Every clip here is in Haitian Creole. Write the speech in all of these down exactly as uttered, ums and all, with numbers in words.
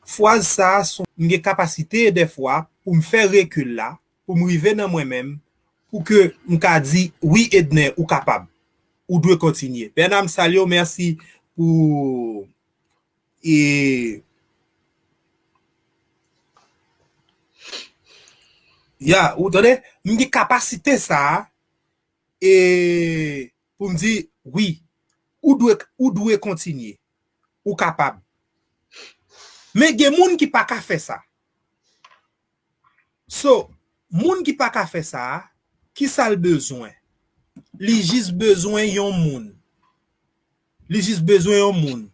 Fraz sa a, m gen kapasite dèfwa pou m fè rekil la, pou m rive nan mwen menm, pou ke m ka di, wi, Edner, ou kapab. Ou dwe kontinye. Bernard, m salye w, mèsi pou, e, ya, ou tande? M gen kapasite sa a, e, pou m di, wi, ou dwe, ou dwe kontinye. Ou kapab. Men gen moun ki pa ka fè sa. So, moun ki pa ka fè sa a, ki sa l bezwen? Li jis bezwen yon moun. Li jis bezwen yon moun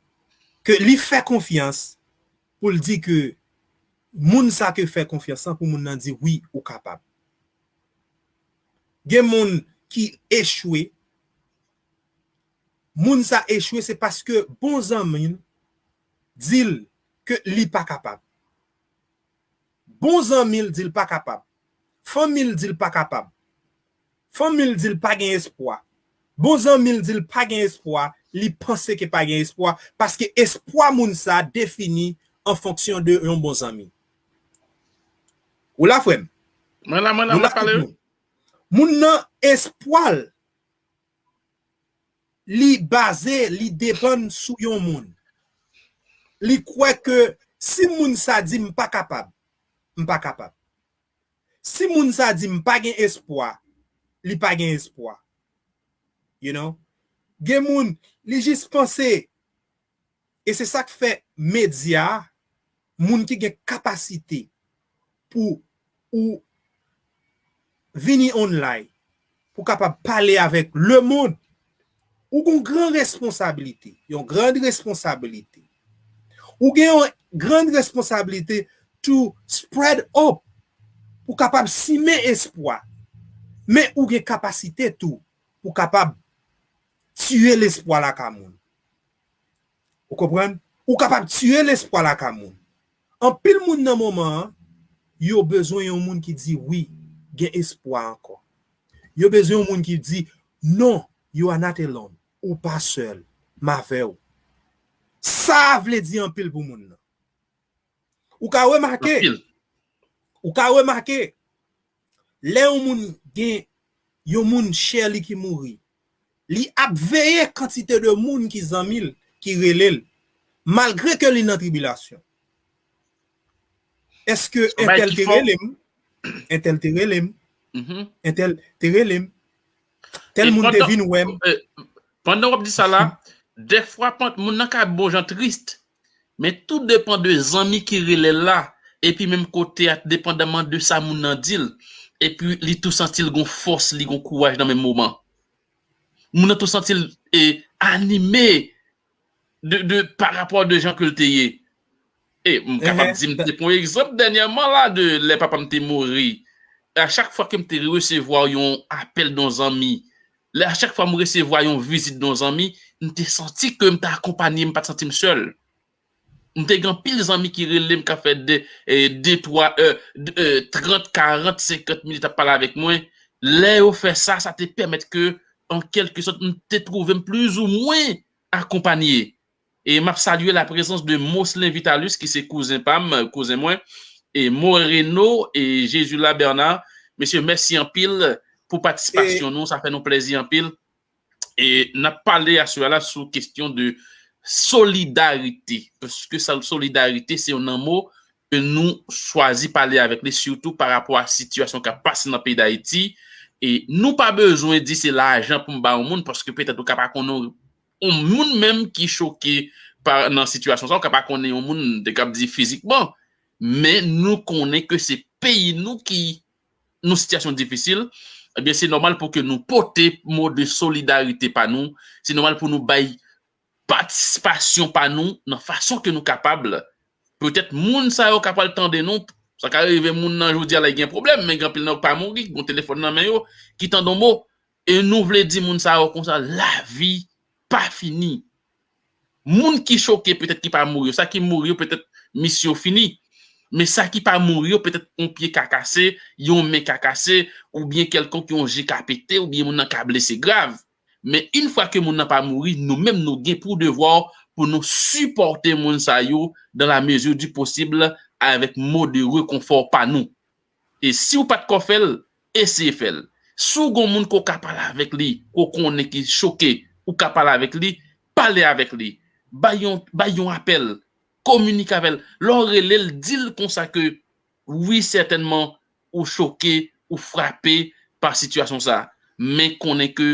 ke li fè konfyans pou l di ke moun sa ke fè konfyans lan, pou moun nan di, wi, ou kapab. Gen moun ki echwe. Moun sa echwe, se paske bon zanmi l di l ke li pa kapab. Bon zanmi l di l pa kapab. Fanmi l di l pa kapab. Fanmi l di l pa gen espwa. Bon zanmi l di l pa gen espwa, li panse ke pa gen espwa, paske espwa moun sa defini an fonksyon de yon bon zanmi. Ou la, frè m? Mwen la, mwen la, mwen pale, wi. Moun nan, espwa l, li baze, li depann sou yon moun. Li kwè ke si moun sa di m pa kapab, m pa kapab. Si moun sa di m pa gen espwa, li pa gen espwa. You know? Gen moun, li jis panse, e se sa k fè medya, moun ki gen kapasite pou ou vini online, pou kapab pale avèk lemonn, ou gen yon gran responsablite, yon gran responsablite. Ou gen yon gran responsablite to spread hope, pou kapab simen espwa. Men ou gen kapasite tou pou kapab tiye lespwa lakay moun. Ou konprann? Ou kapab tiye lespwa lakay moun. Anpil moun nan moman an, yo bezwen yon moun ki di, wi, gen espwa ankò. Yo bezwen yon moun ki di, non, you are not alone. Ou pa sèl. M avè w. Sa vle di anpil pou moun nan. Ou ka remake, anpil. Ou ka remake, lè yon moun gen yon moun chè li ki mouri, li ap veye kantite de moun ki zanmi l, ki rele l, malgre ke li nan tribilasyon. Èske entèl te rele m? Entèl te rele m? Entèl te rele m? Tèl moun te vin wè m? Pandan w ap di sa la, dèfwa moun nan ka bon jan tris, men tou depann de zanmi ki rele l la, epi menm kote a, depandaman de sa moun nan di l, epi li tou santi l gon fòs, li gon kouraj nan menm moman. Moun nan tou santi l, e, anime de, de, pa rapò de jan ke l te ye. E, m kapab di, m te pran yon egzanp dènyèman la de lè papa m te mouri. A chak fwa ke m te resevwa yon apèl de yon zanmi, lè a chak fwa m resevwa yon vizit de yon zanmi, m te santi ke m te akonpanye, m pa t santi m sèl. M te gen anpil zanmi ki rele m, k ap fè de, e, de, twa è, de, e, trant, karant, senkant minit ap pale avèk mwen. Lè yo fè sa, sa te pèmèt ke, an kèlke sòt, m te twouve m plizoumwen akonpanye. E m ap salye la prezans de Moslin Vitalis, ki se kouzen pa m, kouzen mwen, e Moreno, e Jesula Bernard. Mesye, mèsi anpil pou patisipasyon nou, sa fè nou plèzi anpil. E n ap pale aswè la sou kesyon de solidarite. Paske sa, solidarite, se youn nan mo ke nou chwazi pale avèk li, sitou pa rapò a sitiyasyon k ap pase nan peyi Dayiti. E nou pa bezwen di se lajan pou m ba yon moun, paske petèt ou ka pa konnen yon moun menm ki choke pa, nan sitiyasyon sa, ou ka pa konnen yon moun, m te kab di fizikman, men nou konnen ke se peyi nou ki nan sitiyasyon difisil, ebyen, se nòmal pou ke nou pote mo de solidarite pa nou, se nòmal pou nou bay patisipasyon pa nou nan fason ke nou kapab. Petèt moun sa yo ka pral tande nou, sa ka rive moun nan jodi a la gen pwoblèm, men gen anpil nan yo k pa mouri, gon telefòn nan men yo, ki tande yon mo, e nou vle di moun sa yo konsa, lavi pa fini. Moun ki choke, petèt ki pa mouri yo, sa ki mouri yo, petèt misyon fini. Men sa ki pa mouri yo, petèt yon pye ka kase, yon men ka kase, oubyen kèlkonk yon je ka pete, oubyen moun nan ka blese grav. Men yon fwa ke moun nan pa mouri, nou menm nou gen pou devwa pou nou sipòte moun sa yo dans la mesure du possible avèk mo de rekonfò pa nou. E si w pa t ko fè l, eseye fè l. Si w gon moun ke w ka pale avèk li, ke w konnen ki choke, ou ka pale avèk li, pale avèk li. Bay yon, bay yon apèl, kominike avè l. Lè w rele l, di l konsa ke wi, sètènman, ou choke, ou frape pa sitiyasyon sa. Men konnen ke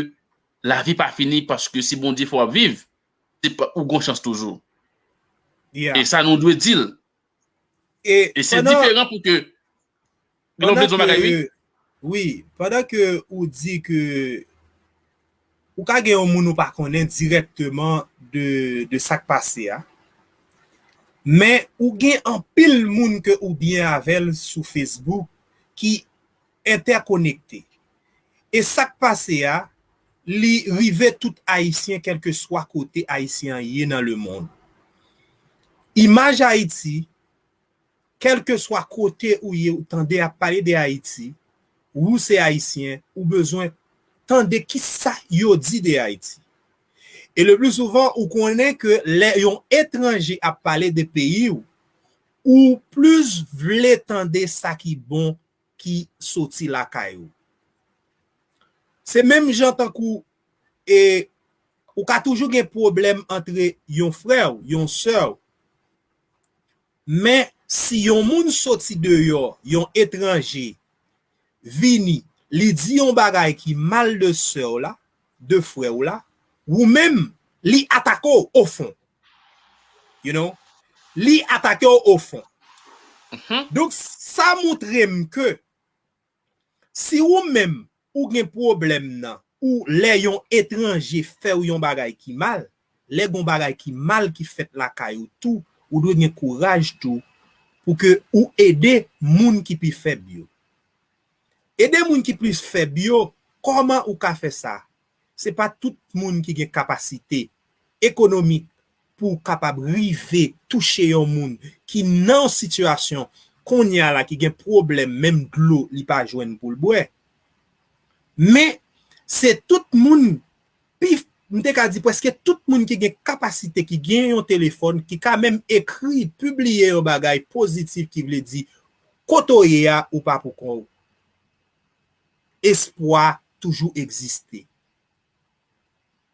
lavi pa fini paske si Bondye fè w ap viv, se pa, ou gon chans toujou. E sa nou dwe di l. E se diferan pou ke, gen lè w vle di yon bagay, wi. Wi, pandan ke ou di ke ou ka gen yon moun ou pa konnen dirèkteman de, de sa k pase a, men ou gen anpil moun ke ou byen avè l sou Facebook ki entèkonekte. E sa k pase a, li rive tout Ayisyen, kèlkeswa kote Ayisyen an ye nan lemonn. Imaj Ayiti, kèlkeswa kote ou ye, ou tande y ap pale de Ayiti, ou se Ayisyen, ou bezwen tande kisa yo di de Ayiti. E le pli souvan, ou konnen ke lè yon etranje ap pale de peyi w, ou plis vle tande sa ki bon ki soti lakay ou. Se menm jan tankou, e, ou ka toujou gen pwoblèm antre yon frè w, yon sè w. Men, si yon moun soti deyò, yon etranje, vini, li di yon bagay ki mal de sè w la, de frè w la, ou menm, li atake w ofon. You know? Li atake w ofon. Donk, sa montre m ke si ou menm, ou gen pwoblèm nan, ou lè yon etranje fè w yon bagay ki mal, lè gon bagay ki mal ki fèt lakay ou tou, ou dwe gen kouraj tou pou ke ou ede moun ki pi fèb yo. Ede moun ki plis fèb yo, kòman ou ka fè sa? Se pa tout moun ki gen kapasite ekonomik pou w kapab rive touche yon moun ki nan yon sitiyasyon kounye a la ki gen pwoblèm, menm dlo li pa jwenn pou l bwè. Men, se tout moun, pi, m te ka di prèske tout moun ki gen kapasite, ki gen yon telefòn, ki ka menm ekri, pibliye yon bagay pozitif ki vle di, kote w ye a, ou pa pou kont ou. Espwa toujou egziste.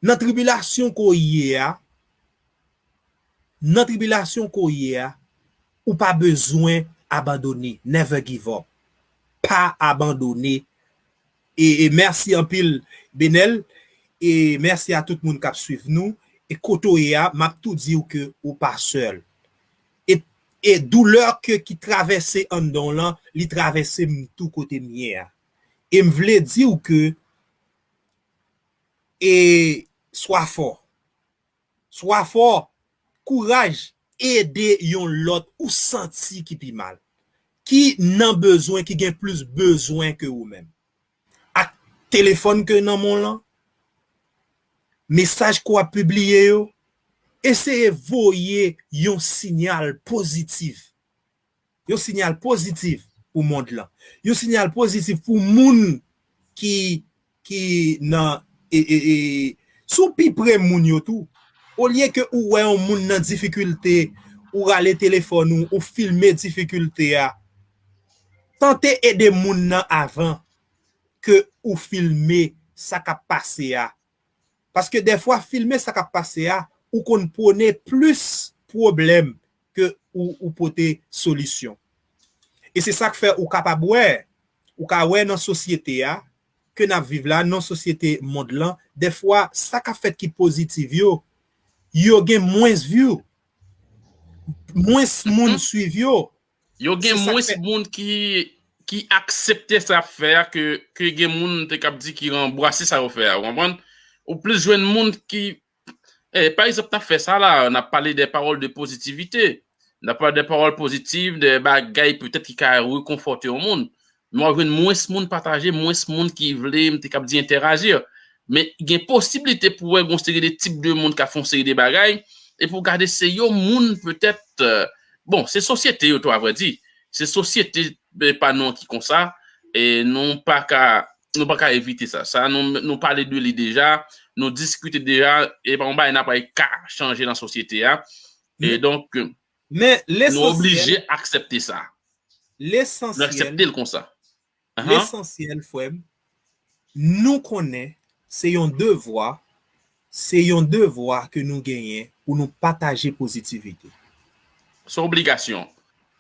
Nan tribilasyon ke w ye a, nan tribilasyon ke w ye a, ou pa bezwen abandone. Never give up. Pa abandone. E, e mèsi anpil, Benel. E mèsi a tout moun k ap swiv nou. E kote w ye a, m ap tou di w ke ou pa sèl. E, e doulè ke, ki travèse anndan w lan, li travèse m tou kote m ye a. E m vle di w ke e swa fò. Swa fò, kouraj, ede yon lòt ou santi ki pi mal, ki nan bezwen, ki gen plis bezwen ke ou menm. Ak telefòn ke nan men w lan, mesaj ke w ap pibliye yo, eseye voye yon siyal pozitif. Yon siyal pozitif pou mond lan. Yon siyal pozitif pou moun ki, ki nan, e, e, e, si w pi pre moun yo tou. Olye ke ou wè yon moun nan difikilte, ou rale telefòn ou, ou filme difikilte a. Tante ede moun nan avan ke ou filme sa k ap pase a. Paske dèfwa, filme sa k ap pase a, ou konn pwone plis pwoblèm ke ou, ou pote solisyon. E se sa k fè ou kapab wè, ou ka wè nan sosyete a, ke n ap viv la, nan sosyete mond lan, dèfwa, sa k ap fèt ki pozitif yo, yo gen mwens view, mwens moun swiv yo. Yo gen mwens moun ki, ki aksepte sa y ap fè a ke, ke gen moun te k ap di ki anbrase sa yo fè a, ou konprann? Ou plis jwenn moun ki, eh, pa egzanp, n ap fè sa la, n ap pale de pawòl de pozitivite. N ap pale de pawòl pozitif, de bagay petèt ki ka rekonfòte yon moun. Men w ap jwenn mwens moun pataje, mwens moun ki vle, m te k ap di entèraji. Men gen posiblite pou w wè gon seri de tip de moun k ap fè yon seri de bagay, epi w gade se yo moun petèt, euh, bon, se sosyete yo tou, avrèdi. Se sosyete, eh, pa nou an ki konsa, e nou pa ka nou pa ka evite sa. Sa, nou, nou pale de li deja, nou diskite deja, e pa yon bagay n ap ka chanje nan sosyete a. E donk, Men nou oblije lesansyèl, aksepte sa. Nou lesansyèl, aksepte l konsa. Ahan. lesansyèl, frè m, nou konnen se yon devwa, se yon devwa ke nou genyen pou nou pataje pozitivite. Se yon obligasyon.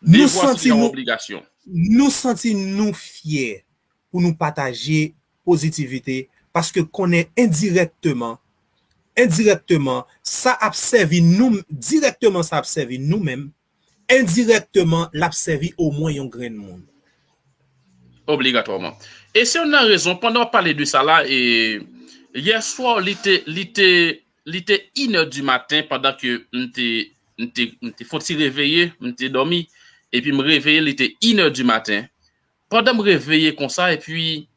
Nou Devwa se santi yon nou, obligasyon. nou santi nou fyè pou nou pataje pozitivite, paske konnen endirèkteman, endirèkteman, sa ap sèvi nou, dirèkteman sa ap sèvi nou menm, endirèkteman l ap sèvi omwen yon grenn moun. Obligatwaman. E se youn nan rezon, pandan w ap pale de sa la, e, yè swa, li te, li te, li te inè di maten, pandan ke m te, m te, m te fon ti reveye, m te dòmi, epi m reveye, li te inè di maten. Pandan m reveye konsa, epi